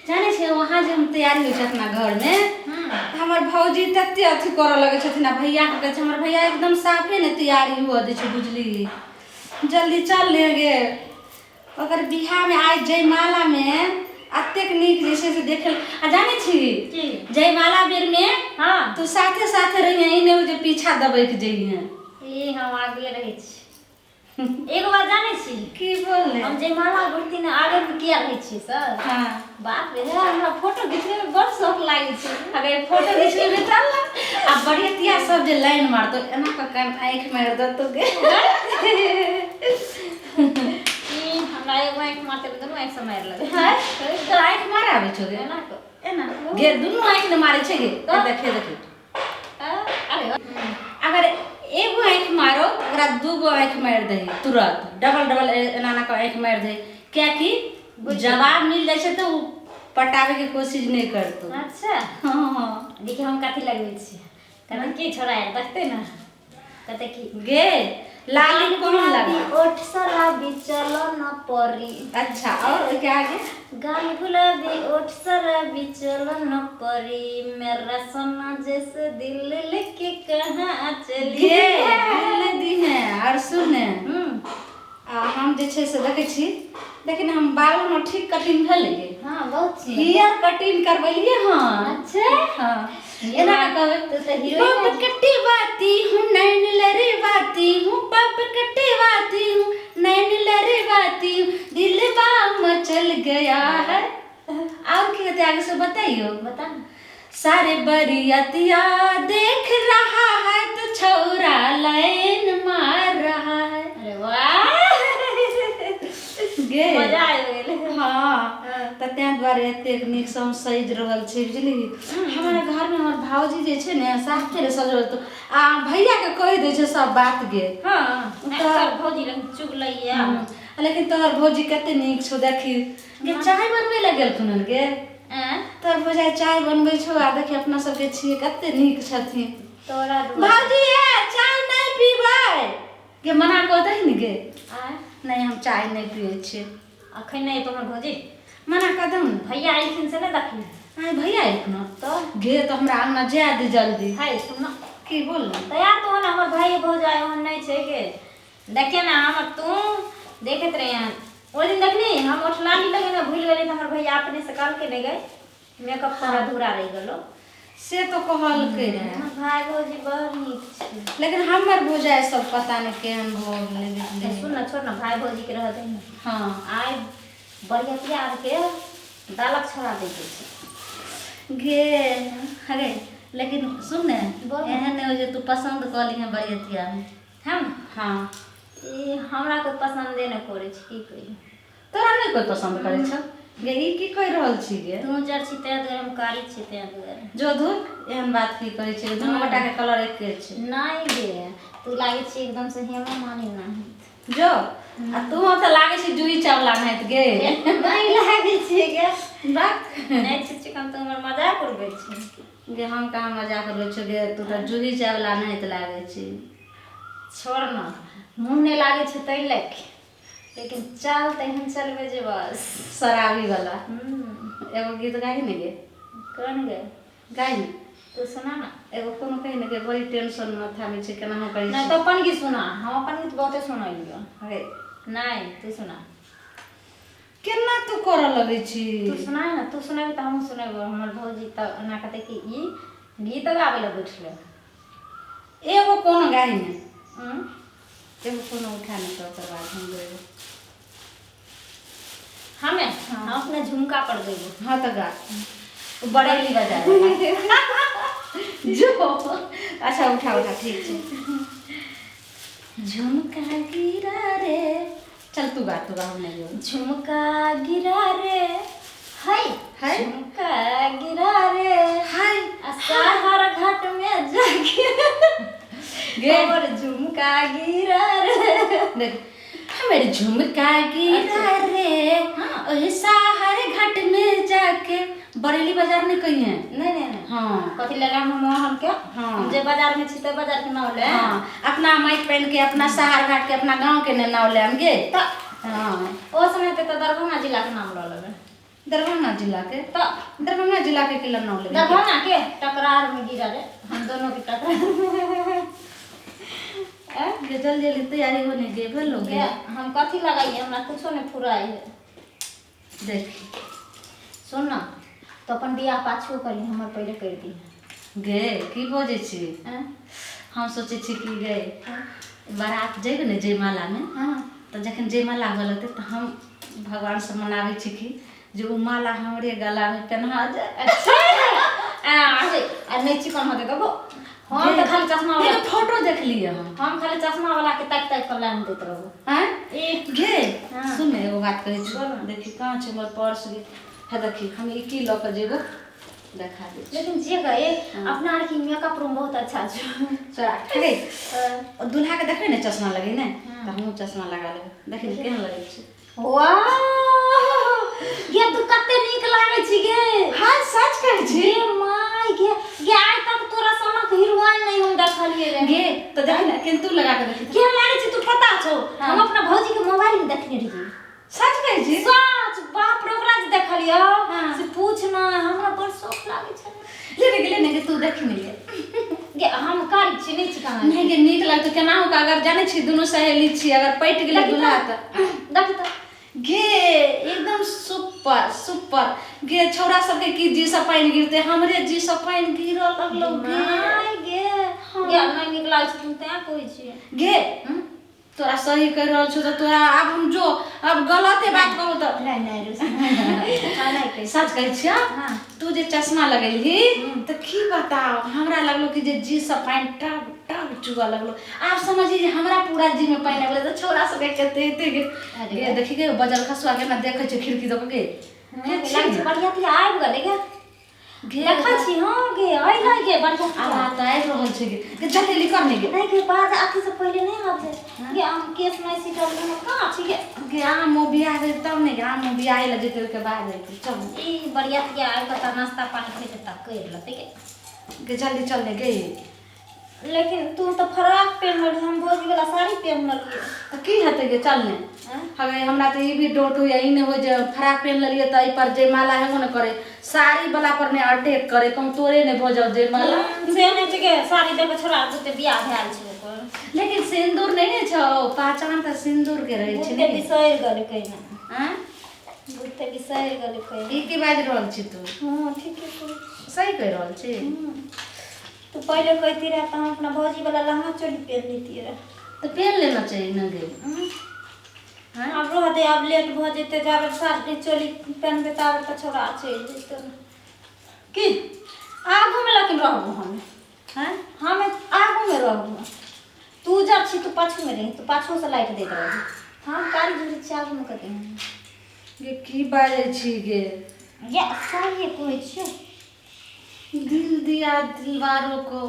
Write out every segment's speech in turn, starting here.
जानै छियै वहाँ जे हम तैयारी होइ छै अपना घरमे तऽ हमर भौजी तते अथी करऽ लगै छथिन आ भैयाके कहै छै हमर भैया एकदम साफे नहि तैयारी हुअ दै छै बुझली जल्दी चल ने गे ओकर बियाहमे आइ जयमालामे एतेक नीक जे छै से देखल आ जानै छी की जयमाला बेरमे हँ तू साथे साथे रहिहे ई नहि हो जे पीछा दबैक जइहे ई हम आगे रहै छी एगो बात जानै छी की बोलले हम जयमाला घुरती ने आगे मे किया रहै छी सर हाँ बाप रे हमरा फोटो घिचबै मे बड़ शौक लागै छै अगर फोटो घिचबे चल ना आ बरियतिया सब जे लाइन मारतो एना कऽ कान आँखि मारि देतो गे ई हमरा एगो आँखि मारतै तऽ दुनू आँखि से मारि लेबै है तोरा आँखि मारे आबै छौ गे एना कऽ एना गे दुनू आँखि ने मारै छै गे देखे देखे अरे अगर एगो आँखि मारो ओकरा दूगो आँखि मारि दही तुरंत डबल डबल एना एना कऽ आँखि मारि दही कियाकि जवाब मिल जाइ छै तऽ ओ पटाबैके कोशिश नहि करतौ अच्छा हँ देखिए हम कथी लगबै छियै कहते की छोड़ा आयल देखते ने कहते की गे लाली कोन लगा ओठ शराबी चलो न परी अच्छा और ओहिके आगे गाल गुलाबी ओठ शराबी चलो न परी मेरा सोना जैसे दिल लेके कहाँ चली गे दिल दी है और सुन हम्म आ हम जे छै से देखै छी लेकिन हम बाल हमर ठीक कटिंग भेलै गे हाँ बहुत सुंदर हेयर कटिंग करबेलियै हँ अच्छा हाँ एना कऽ कहबै तू तो हीरोइन पप कटवाती हूँ नैन लड़वाती हूँ पप कटवाती हूँ नैन लड़वाती हूँ दिलवा मचल गया है और की होते आगे से बताइयो बता ना सारे बरियतिया देख रहा है तो छौरा लाइन मार रहा है अरे वाह गे मजा आबि गेलै हँ तऽ तें दुआरे एतेक नीकसँ हम सजि रहल छी बुझली हमरा घरमे हमर भाउजी जे छै ने साफे रे सजल रहतौ आ भैयाके कहि दै छै सब बात गे हँ सब भौजी लग चुगलैया लेकिन तोहर भौजी कते नीक छौ देखी गे चाय बनबै लए गेलखुन हन गे आँय तोहर भौजाइ चाय बनबै छौ आ देखी अपना सबके छियै कते नीक छथिन तोरा दुआरे भाउजी ये चाय नहि पीबै गे मना कऽ दही ने गे आँय नहि हम चाय नहि पियै छियै अखन नहि एतौ हमर भौजी मना कऽ दहु ने भैया अयलखिन से नहि देखली आँय भैया एखनो तऽ गे तऽ हमरा अङ्गना जाय दे जल्दी हाय सुन ना की बोल तैयार तो होना हमर भाई भौजाई ओहन नहि छै गे देखिए ना हमर तू देखैत रहे हन ओहि दिन देखली हम ओठलाली लगेने भूलि गेली तऽ हमर भैया अपने से कहलकै नहि गई मेकअप तोरा अधूरा रहि गेलो से तो कहलकै रहे हमर भाई भौजी बड़ नीक छै लेकिन हमर भौजाइ सब पता नहि केहन भऽ गेलै बुझलियै सुन ना छोड़ ना भाई भौजी के रहत ने हँ आइ बरियतिया आरके दालक छोड़ा दै के छै गे अरे लेकिन सुन ने बोल। एहन नहि हो जे तू पसन्द कऽ लिहें बरियतियामे हम हँ ई हमरा कोइ पसन्दे नहि करै छै की कहियौ तोरा नहि कोइ पसन्द करै छौ गे ई की कहि रहल छी गे तू उज्जर छी ताहि दुआरे हम कारी छी ताहि दुआरे जो धुर एहन बात की करै छै दुनू गोटाके कलर एके छै नहि गे तू लागै छी एकदम से हेमा मालिनी नाहित जो आ तू तऽ लागै छी जूही चावला नाहित गे नहि लागै छी गे बात नहि छी चिकन तू हमर मजाक उड़बै छी गे हम कहाँ मजाक उड़बै छियौ गे तू तऽ जूही चावला नाहित लागै छी छोड़ ना मुँह नहि लागै छै ताहि लए लेकिन चाल तऽ एहन चलबै जे बस शराबी वाला एगो गीत गाही ने गे कोन गे गाही ने तू सुना ना एगो कोनो कही ने गे बड़ी टेंशन माथामे छै केना हम करै नहि छी तो अपन गीत सुना हम अपन गीत बहुते सुनलियो अरे नहि तू सुना केना तू करऽ लगै छी तू सुना ने तू सुनेबी तऽ हमहूँ सुनेबो हमर भौजी तऽ एना कहतै कि ई गीत गाबै लए बैठलै एगो कोनो गाही ने एगो कोनो उठा ने तऽ ओकर बाद हम गएबो हमे हम अपने झुमका पर गएबो हाँ तऽ गा ओ बरेली बजा जो अच्छा उठा उठा ठीक छै झुमका गिरा रे चल तू गा तू गा हम नहीं गएबो झुमका गिरा रे हाय हाय। झुमका गिरा रे हाय आ शहर घाट में जाके गे हमर झुमका गिरा रे देख हमर झुमका गिरा रे ओहि साहर घाट में जाके बरेली बाजार नहीं कही है नहीं नहीं नहीं हाँ कथी लगा हम मोहन के हाँ। हम जे बाजार में छी ते बाजार के नाम ले हाँ अपना माइक पहन के अपना शहर घाट के अपना गांव के ने नाव ले हम गे तऽ हाँ ओ समय ते तऽ दरभंगा जिला के नाम लऽ लेबै दरभंगा जिला के। तो दरभंगा जिला के केला नाम लेबै? दरभंगा के टकरार में गिरा रे हम दोनों के टकरार। गे जल्दी जल्दी तैयारी होने गे भेलो गे। हम कथी लगाइए, हमरा कुछो नहीं फुराई है। देख सुन ना, तो अपन बियाह पाछू करी, हमर पहले कर दी। गे की बजै छी? हम सोचै छी कि गे बारात जेबै ने जयमाला में, तो जखन जयमाला होऽ लगतै तऽ हम भगवान से मनाबै छी कि जे ओ माला हमरे गला में पहना जाए। अच्छा आ नहीं चिकन होते तब हम तो खाली चश्मा वाला फोटो देख लिए हम खाली चश्मा वाला के ताक ताक के लाइन देत रहू। हैं गे सुन एगो बात कहै छी, देखी कहाँ छै हमर पर्स गे, हे देखी हम ई की लऽ के जेबो देखा दे। लेकिन जे गए अपना आर की मेकअप रूम बहुत अच्छा छै। चोरा गे दूल्हा के देखै ने चश्मा लगे ने, तऽ हमहूँ चश्मा लगा लेबै, देखी ने केहन लगै छै। वाह गे तू कते नीक लागै छी गे। हां सच कहै छी गे my गे, गे आइ तक तोरा सनक हीरोइन नहीं हम देखलिए रे गे। तो देख ने केन तू लगा के देखी केहन लागै छी तू पता छौ? हम अपना भौजी के मोबाइल में देखने रहियै। सच कहै छी? सच बाप रे ओकरा जे देखलियो से पूछ ना, हमरा बड़ शौक लागै छै। ले रे ले ने तू देखी ने गे, हम कारी छी नहीं छी कहाँ नहीं गे नीक लगतौ केना हो। अगर जानै छी दुनू सहेली छी, अगर पटि गेलै दूल्हा तऽ देखी तऽ गे एकदम सुपर सुपर गे। छौड़ा सबके की जी से पानि गिरते, हमरे जी से पानि गिरऽ लगलो गे। गे गे नहि नीक लागै छै तुम तैं कहै छी गे। तोरा सही कहि रहल छौ तऽ तोरा आब हम जो अब गलते बात कहू तऽ नहीं नहीं। सच कहै छियौ, तू जे चश्मा लगेलही तऽ की बताओ, हमरा लगलो कि जे जी से पानि टब टब चुअ लगलो। आब समझी जे हमरा पूरा जी में पानि आबि गेलै तऽ छौड़ा सबके कते एते गे। गे देखी गे बजल खसुआ के ना देखै छै खिड़की दऽ के गे, बढ़िया तिया आबि गेलै गे। देखै छी हां गे अइलै गे बढ़िया आब तऽ आबि रहल छै गे। गे जल्दी जल्दी कर ने गे। नहीं गे बाज अथी से पहिले नहीं आबि जाय गे। हम केस नहीं सीटल हम कहाँ छी गे? गे आम बियाह भेल तब ने गे, आम बियाह लए जेतै ओहिके बाद अयतै। चल ई बढ़िया तिया आबि कऽ तऽ नाश्ता पानी खेतै तऽ करि लेतै गे। गे जल्दी चल ने गे। लेकिन तू तऽ फराक पहिन लेलही, हम भौजी वाला साड़ी पहिन लेलियै तऽ की हेतै गे? चल ने हगे, हमरा तऽ ई भी डोट होइए, ई नहि होइ जे फराक पहिन लेलियै तऽ एहिपर जयमाला हेबो ने करे, साड़ी वाला पर नहि अटैक करे, कहूँ तोरे नहि भऽ जाउ जयमाला। से नहि छै गे, साड़ी देख छोड़ा बहुते बियाह भेल छै ओकर। लेकिन सिन्दूर नहि ने छौ, पहचान तऽ सिन्दूर के रहै छै ने। बिसरि गेलै कहिना। आँय बहुते बिसरि गेलै कहिना। ई की बाजि रहल छी तू? हँ ठीके कहै सही कहि रहल छी। तू पहिले कहती रहे तऽ हम अपना भौजी वाला लहंगा चोली पहिन लेतियै रहे। तऽ पहिन लेना चाही ने गे। आब रहतै, आब लेट भऽ जेतै, जाबे साड़ी चोली पहिनबै ताबे तऽ छौड़ा चलि जेतै की। आगूमे लेकिन रहबो हम। हम आगूमे रहबो, तू जब छी तू पाछूमे रही, तू पाछूसँ लाइट दैत रहबी, हम कारी झुरी छी आगूमे कते गे। की बाजै छी गे? गे सही कहै छियौ। दिल दिया दिलवारों को,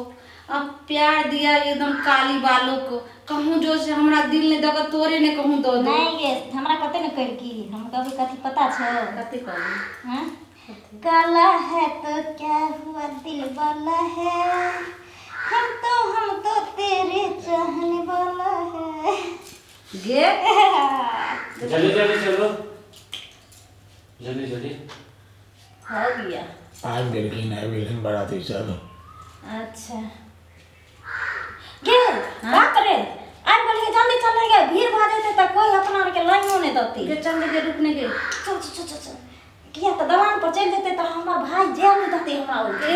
अब प्यार दिया एकदम काली बालों को, कहूँ जो से हमरा दिल ने दऽ तोरे ने कहूँ दऽ दे। नहीं गे हमरा कते ने कर की हम कभी कथी पता छौ? कथी कहली? हां काला है तो क्या हुआ दिल वाला है, हम तो तेरे चाहने वाला है गे। जल्दी जल्दी चलो, जल्दी जल्दी हो गया। आबि गेलखिन आबि गेलखिन बराती सब। अच्छा गे बाप रे आबि गेलियै, जल्दी चल गे, भीड़ भऽ जेतै तऽ कोइ अपना आरके लाइनो नहि देतै। गे चल गे, रुक ने गे, चल चल चल चल, किया तऽ दलान पर चलि जेतै तऽ हमर भाय जाय नहि देतै हमरा ओहि।